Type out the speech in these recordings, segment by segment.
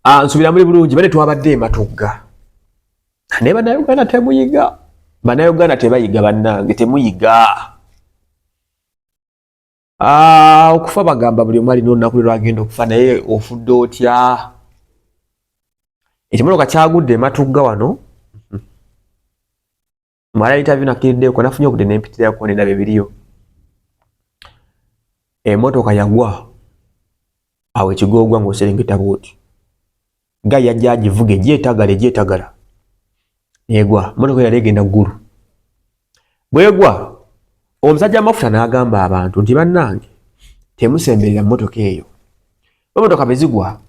Ah, nsubira muli bulungi. Bane twabadde ematugga, naye Bannayuganda temuyiga, Bannayuganda tebayiga, bannange temuyiga. Ah, okufa bagamba buli omu alina olunaku lwe lwagenda okufa, naye ofudde otya? Ekimotoka kyagudde ematugga wano. Mwala interview nakiriddeko, nafunye obudde nempitirako nendaba ebiriyo. Emotoka yagwa awo ekigoogwa ng'oserengeta bwoti, ga yajja agivuga egyetagala egyetagala negwa. Motoka yali egenda ggulu, bwegwa omusajja amafuta n'agamba abantu nti, "Bannange, temusemberera mmotoka eyo." Emotoka bwe zigwa,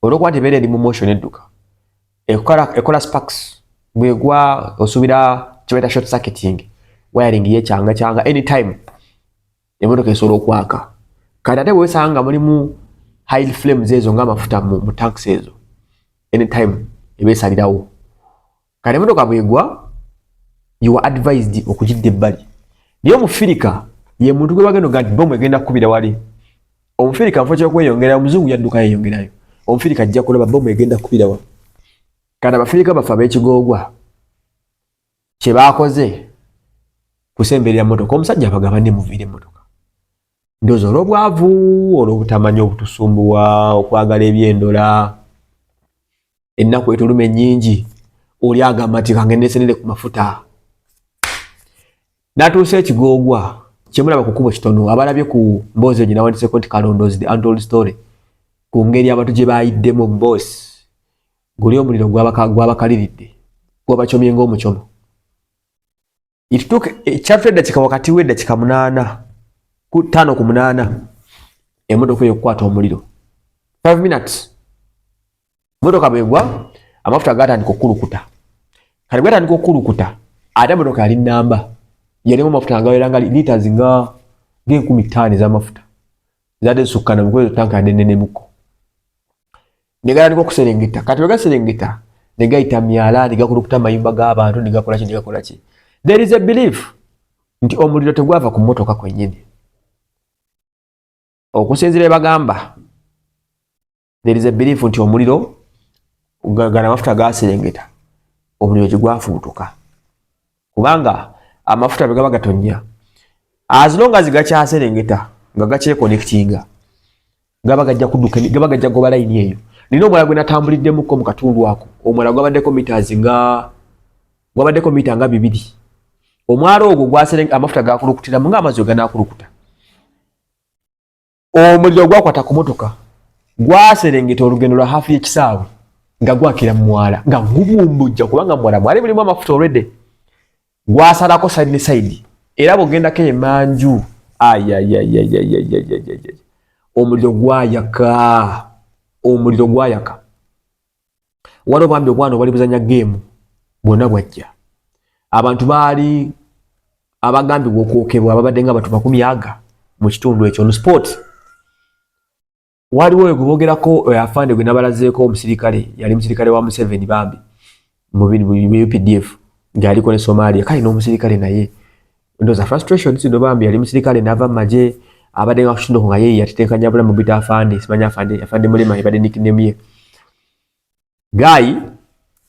olwokuba nti ebeera eri mu motion, edduka, ekola sparks. Bwegwa osuubira kibaita short circuiting, wiring yekyanga kyanga, anytime emotoka esobola okwaka. Kati ate bwesanga nga mulimu high flames ezo ngaamafuta mu tanks ezo, anytime ebeesalirawo. Kati emotoka bwegwa, you are advised okugidda ebbali. Naye omufirika ye muntu gwe bagenda oga nti bomu egenda kukubira wali. Omufirika nfo kyokweyongerayo, omuzungu yadduka yeyongerayo, omufirika ajja kulaba bomu egenda kukubira wa. Kati abafirika baffe ab'ekigoogwa kyebakoze kusemberera motoka. Omusajja abagamba ne muviire emmotoka. Ndowooza olw'obwavu, olw'obutamanya obutusumbuwa, okwagala ebyendola, ennaku etuluma ennyingi, oli agamba nti kange nesenere ku mafuta. Natuuse ekigoogwa kyemulaba ku kkubo kitono. Abalabye ku mboozi egyo nawandiseko nti "Kalondoozi the untold story", ku ngeri abantu gye bayiddemu mboosi guli omuliro gwabakaliridde, gwabacomye ng'omucomo. It took, kyatuta eddakika wakati w'eddakika 8 ku 5 ku 8 emotoka eyo okukwata omuliro. 5 minutes. Motoka bwegwa, amafuta gatandika okukulukuta. Kati bwatandika okukulukuta, ate emotoka yali namba, yalimu amafuta agawera nga liters nga 5000 ez'amafuta zadde zisukkana mukwezo tanka yadde nenemuko, negatandika okuserengeta. Kati bwegaserengeta negayita myala, negakulukuta amayumba g'abantu, negakolaki, negakolaki. There is a belief nti omuliro tegwava ku motoka kwennyini. Okusinziira ebagamba, there is a belief nti omuliro gana amafuta gaserengeta, omuliro tegwafuutuka, kubanga amafuta bwe gaba gatonnya, as long as gakyaserengeta nga gakyeconnectinga, gaba gajja kudduka, gaba gajja goba layini eyo. Nina omwala gwe natambuliddemuko mu katundu ako. Omwala gwabaddeko meters nga gwabaddeko mita nga 2. Omwala ogwo gwaserenga, amafuta gakulukutiramu ng'amazzi we ganakulukuta. Omuliro gwakwata ku motoka, gwaserengeta olugendo lwa hafu y'ekisaawe nga gwakira mu mwala, nga gubumbujja, kubanga mwala mwali mulimu amafuta already. Gwasalako side ne side, era bw'ogendako emanju, ayayayayayayayayay, omuliro gwayaka, omuliro gwayaka. Waliwo bambi obwana obwali buzanya game, bwonna bwajja. Abantu baali abagambibwa okwokebwa babadde nga abantu 20 mu kitundu ekyo on spot. Waliwo oyo gwe boogerako, afande gwe nabalazeeko, omusirikale, yali musirikale wa Museveni bambi mu UPDF ng'aliko ne Somalia. Kale n'omusirikale naye ndowooza frustration zino, bambi yali musirikale n'ava mu magye, abadde nga kukitundu nga ye yatetenkanya bulamu bita afande, simanya afande, afande Mulema ebadde nickname ye. Guy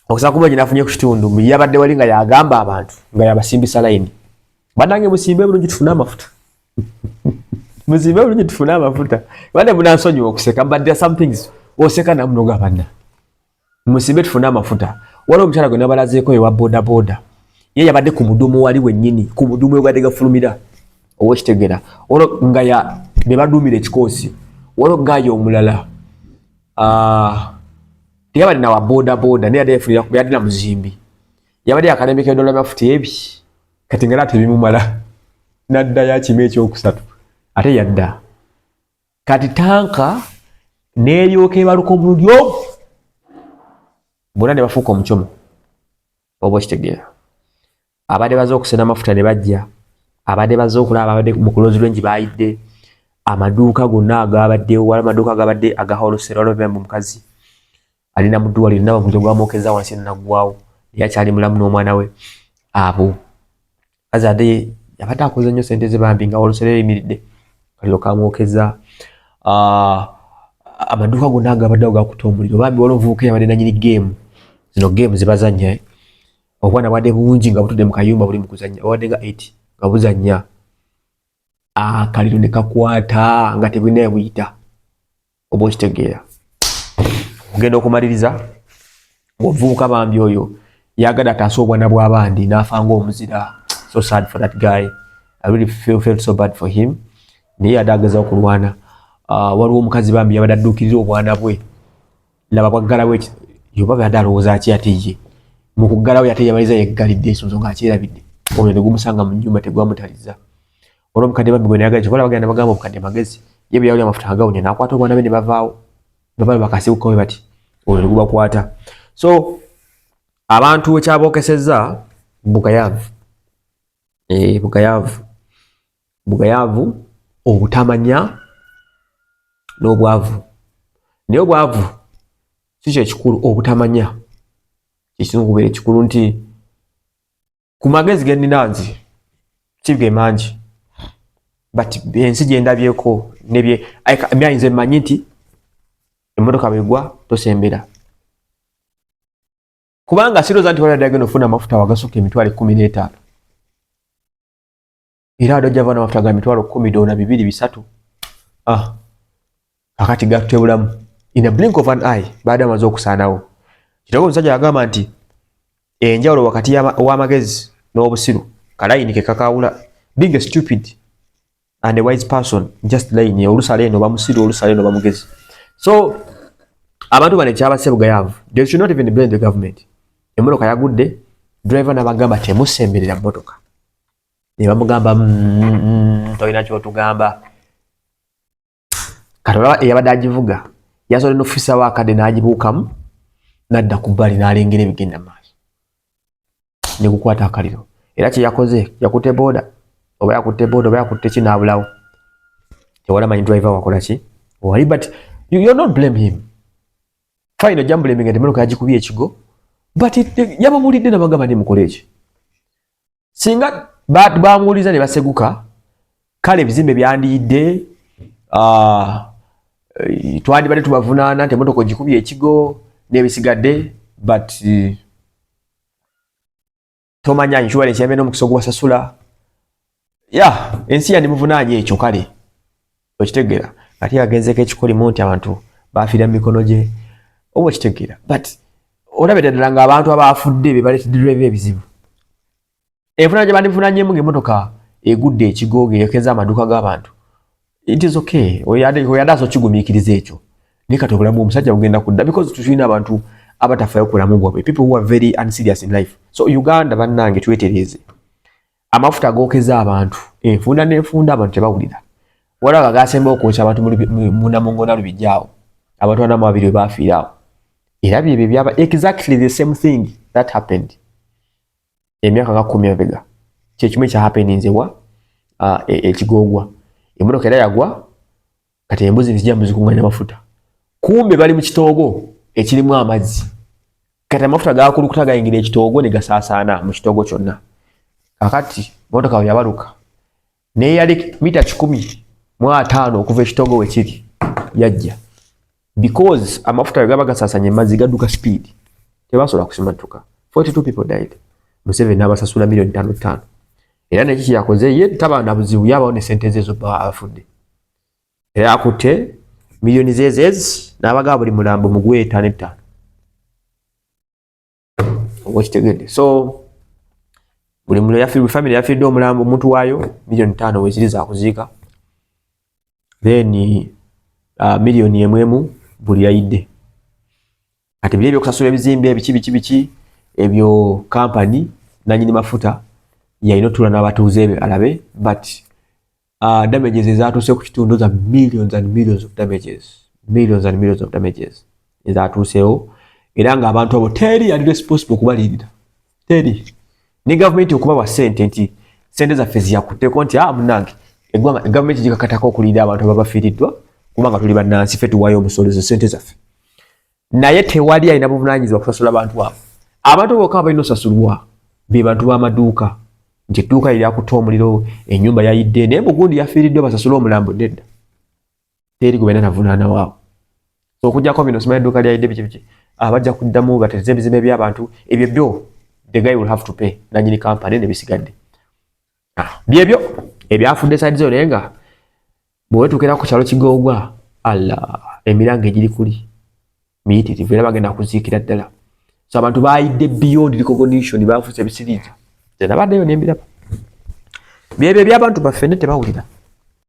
okusaba kumanya nafunye ku kitundu, yabadde wali nga yagamba abantu, nga yabasimbisa layini, "Bannange, musimbe bulungi tufune amafuta, musimbe bulungi tufune amafuta." Bane munansonyiwa okuseka, but there are some things oseka namunoga. "Banna, musimbe tufune amafuta." Waliwo omukyala gwe nabalazeeko ewa boda boda, ye yabadde ku mudumu wali wennyini, ku mudumu webadde gafulumira, oba okitegera, olwo nga ya ne baduumira ekikoosi. Waliwo guy omulala, ah, teyabadde nawa boda boda, naye yadde yefunira, yadde na muzimbi, yabadde yakalembeka edola mafuta ebi. Kati nga tebimumala, naddayo akima ekyokusatu, ate yadda. Kati tanka n'eryoka ebaluka omulundi ogwo, bonna ne bafuuka omucomo, oba okitegeera. Abadde baze okusena amafuta ne bajja, abadde baze okulaba, abadde mu close range bayidde amaduuka gonna agabaddewo. Waliwo amaduuka agabadde aga wholesale. Waliwo omukazi alina mu ddwaliro, naba gwamwokeza wansi naggwawo, naye akyali mulamu n'omwana we. Abo kazi ate yabadde akoze nnyo sente ze bambi, nga wholesale eyimiridde, kaliro kamwokeza. Ah, Amaduuka gonna agabaddewo gakutte omuliro. Bambi, waliwo omuvubuka eyabadde nanyini game zino, game zebazannya, eh? Obwana bwadde bungi nga butudde mu kayumba buli mu kuzannya, obadde nga 8 nga buzannya, akaliro ne kakwata nga tebulina buyita. Oba okitegeera, ogenda okumaliriza omuvubuka bambi oyo yagadde ataase obwana bw'abandi n'afa ng'omuzira. So sad for that guy. I really felt so bad for him, naye yadde agezaho okulwana. Waliwo omukazi bambi yabadde adduukirira obwana bwe, laba bwaggalawo, yoba byadde alowooza ki, ate ye mu kuggalawo yate yamaliza yeggalidde esonzo ng'akyerabidde, oyo ne gumusanga mu nnyumba, tegwamutaliza. Olwo omukadde bambi gwe nayagala kikola, bagenda bagamba omukadde magezi, ye bwe yawulira amafuta agawunya n'akwata obwana be ne bavaawo, bava bakasibukawe bati, olwo ne gubakwata. So abantu ekyabookesezza bugayaavu, bugayaavu, bugayaavu, obutamanya n'obwavu. Naye obwavu si kyekikulu, obutamanya kyekisinga okubeera ekikulu, nti ku magezi ge nnina nzi si ge mangi, but ensi gye ndabyeko nebye myayinza mmanyi nti emmotoka bwegwa tosembera, kubanga sirowooza nti wali agenda ofuna amafuta wagasukka 150,000, era wadde ojja n'amafuta ga 10,000 doona bibiri bisatu. Ah, kakati gatutebulamu in a blink of an eye, baadde amaze okusaanawo. Kitoko omusajja yagamba nti enjawulo wakati w'amagezi n'obusiru kalayini ke kakawula. Being a stupid and a wise person, just line, olusala eno oba musiru, olusala eno oba mugezi. So abantu bano ekyabase bugayaavu. They should not even blame the government. Emmotoka yagudde, driver n'abagamba temusemberera mmotoka, ne bamugamba, tolina kyotugamba." Kati olaba eyabadde agivuga yasobola n'okufisawo akadde n'agibuukamu n'adda ku bbali n'alengera ebigenda mu maaso, ne kukwata akaliro. Era kye yakoze, yakutte booda oba yakutte booda oba yakutte ki, n'abulawo, tewali amanyi driver wakola ki wali. But you not blame him, fine, ojja mublaminga nti emmotoka yagikubye ekigo, but yababuulidde nabagamba nti mukole eki. Singa bamuwuliza ne baseguka, kale ebizimbe byandiyidde, twandibadde tubavunaana nti emotoka ogikubye ekigo n'ebisigadde. But tomanya insurance yambe n'omukisa ogubasasula ya ensi yandimuvunaanye ekyo. Kale okitegeera, ate yagenzeko ekikolimu nti abantu bafiira mu mikono gye, oba okitegeera. But olabira ddala ng'abantu abafudde be baleetedde driver ebizibu. Enfuna gye bandivunanyemu ng'emmotoka egudde ekigo ng'eyokeza amaduuka g'abantu, it is okay, oyadde asobola okigumiikiriza ekyo. Naye kati obulamu omusajja bugenda kudda, because tulina abantu abatafayo ku bulamu bwabwe, people who are very unserious in life. So Uganda bannange, twetereeze. Amafuta gookeza abantu enfunda n'enfunda, abantu tebawulira. Waliwo agasemba okwokya abantu mu Namungona Lubijjaawo, abantu 42 we baafiira awo. Era byebyo byaba exactly the same thing that happened emyaka nga 10 emabega, kyekimu ekyahappeninze wa ekigoogwa. Emmotoka era yagwa, kati embuzi nzija muzikuŋŋanya mafuta, kumbe bali mu kitoogo ekirimu amazzi. Kati amafuta gakulukuta gayingira ekitoogo ne gasaasaana mu kitoogo kyonna. Kakati motoka bwe yabaluka, naye yali mita 150 okuva ekitoogo we kiri yajja, because amafuta bwe gaba gasaasanye amazzi gadduka speed, tebasobola kusimatuka. 42 people died. Museveni n'abasasula miliyoni 5 5. Era neki kyeyakoze, ye taba na buzibu, yabawo ne sente ze zo abafudde, era akutte miliyoni zezezi n'abagaba buli mulambo mugwe etaano etaano, oba okitegedde. So buli buli family yafiiridde omulambo omuntu waayo, miliyoni 5 weziri zakuziika, then miliyoni 1 emu buli yayidde. Kati biri ebyokusasula ebizimbe biki biki biki, ebyo kampani nanyini mafuta yalina otuula n'abatuuze be alabe. But damages ezatuuse ku kitundu za millions and millions of damages, millions and millions of damages ezatuuseewo, era ng'abantu abo teri yali responsible okubalirira, teri ne gavumenti okubawa sente nti sente zaffe ziyakutteko nti, ah, munange, eggwanga gavumenti gikakatako okulirira abantu ababafiiriddwa, kubanga tuli bannansi, ffe tuwaayo omusolo, ezo sente zaffe. Naye tewali alina buvunaanyizibwa kusasula abantu abo. Abantu bokka balina osasulwa be bantu b'amaduuka, nti edduuka lyakutte omuliro, ennyumba yayidde, naye mugundi yafiiriddwa basasule omulambo, nedda, teri gwe balina navunaana waawo. So okujjako bino, simanyi edduuka lyayidde biki biki, bajja kuddamu batereze ebizimbe by'abantu. Ebyo byo the guy will have to pay, nanyini company, nebisigadde. Byebyo ebyafudde side zo. Naye nga bwewetuukira ku kyalo Kigoogwa, alla emiranga egiri kuli miyitirivu era bagenda kuziikira ddala. So abantu bayidde beyond recognition, bafuuse ebisiriiza. Nze nabaddeyo nembiraba. Byebyo ebyabantu baffe ne tebawulira.